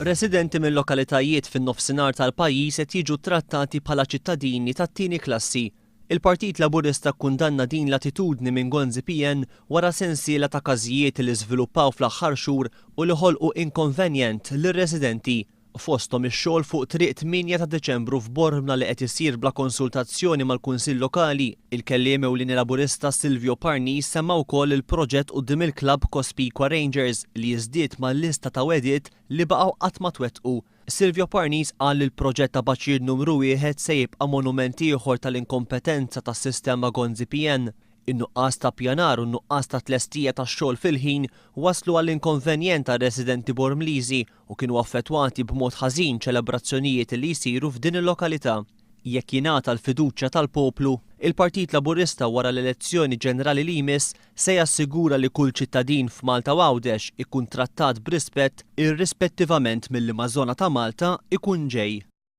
Residenti minn lokalitajiet fin-nofsinhar tal-pajjiż qed jiġu trattati bħala ċittadini tat-tieni klassi. Il-Partit Laburista kkundanna din l-attitudni minn Gonzi PN wara sensiela ta' każijiet li żviluppaw fl-aħħar xhur u li ħolqu inkonvenjent lir-residenti, fosthom ix-xogħol fuq Triq 8 ta' Diċembru f'Bormla li qed isir bla konsultazzjoni mal-Kunsill Lokali. Il-Kelliem Ewlieni Laburista Silvio Parnis semma wkoll il-proġett quddiem il-klabb Cospicua Rangers li jiżdied mal-lista ta' wegħdiet li baqgħu qatt ma twettqu. Silvio Parnis qal li l-proġett ta' Baċir Numru Wieħed se jibqa' monument ieħor tal-inkompetenza tas-sistema Gonzi PN. In-nuqqas ta' ppjanar u n-nuqqas ta' tlestija tax-xogħol fil-ħin wasslu għal inkonvenjent għar-residenti Bormliżi u kienu affettwati b'mod ħażin ċelebrazzjonijiet li jsiru f'din il-lokalità. Jekk jingħata l-fiduċja tal-poplu, il-Partit Laburista wara l-elezzjoni ġenerali li jmiss se jassigura li kull ċittadin f'Malta u Għawdex ikun trattat b'rispett irrispettivament minn liema żona ta' Malta jkun ġej.